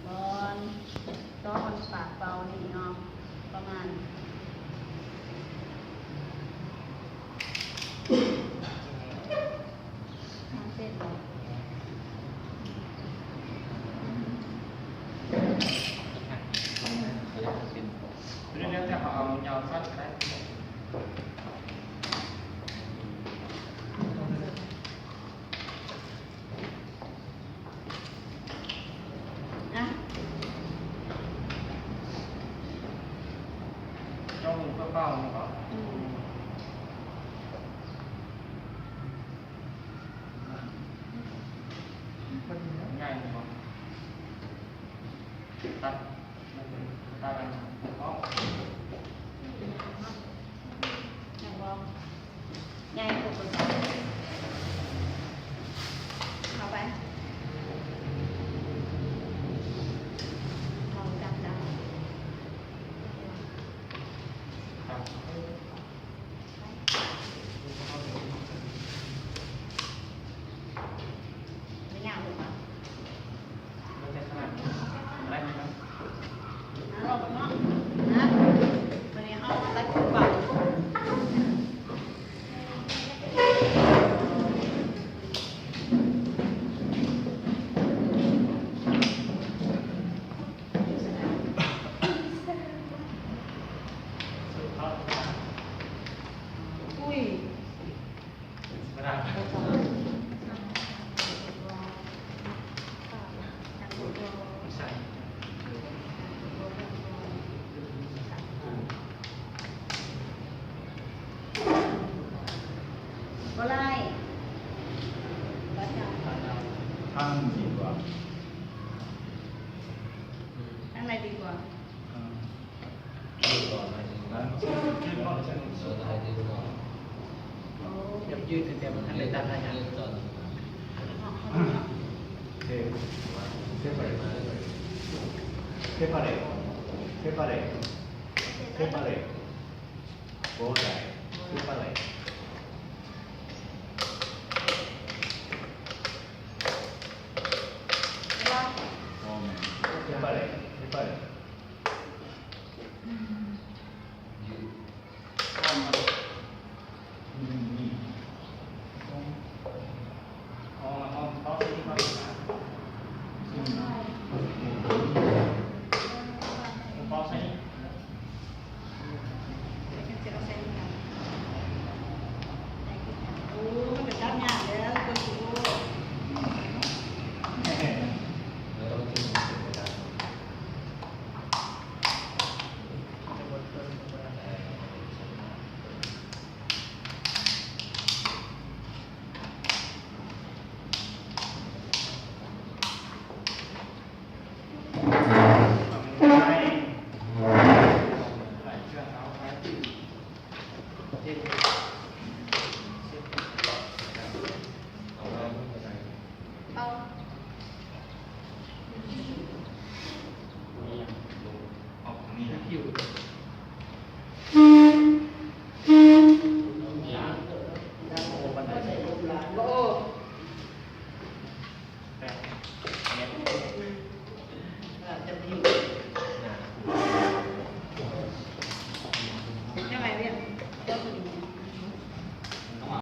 ກ່ອນ ຕ້ອງປາກເປົ່ານີ້ເນາະ ປະມານ ມັນເປັນບໍ່? ເປັນບໍ່? ເປັນ ເປັນແລ້ວແຕ່ເຮົາເອົາຍາວສັ້ນກໍໄດ້. ອ່ະ ເຈົ້າມືເປົ່າໆນີ້ບໍ? ອືມ ໃຫຍ່ບໍ່? ຕັດ ຕັດອັນອອກ ໃຫຍ່ບໍ່? ໃຫຍ່ກົວ່າຕົວເກົ່າ ເຂົ້າໄປ ເອົາຈັບ ຈັບ ໄປຍາວລົງມາ. ເອົາເນາະ ນະ ບາດນີ້ເຮົາຕັດເບົາ. ອຸ້ຍ. ບໍ່ໄດ້ ທາງນີ້ດີກວ່າ ທາງໃດດີກວ່າ? ອ່າ ຍືດ ຍືດ ແຕ່ບໍ່ທັນໄດ້ຕັດໄດ້ຫຍັງ. Séparé, séparé, séparé, séparé, séparé. ບໍ່ໄດ້ séparé. ບໍ່ແມ່ນ séparé, séparé.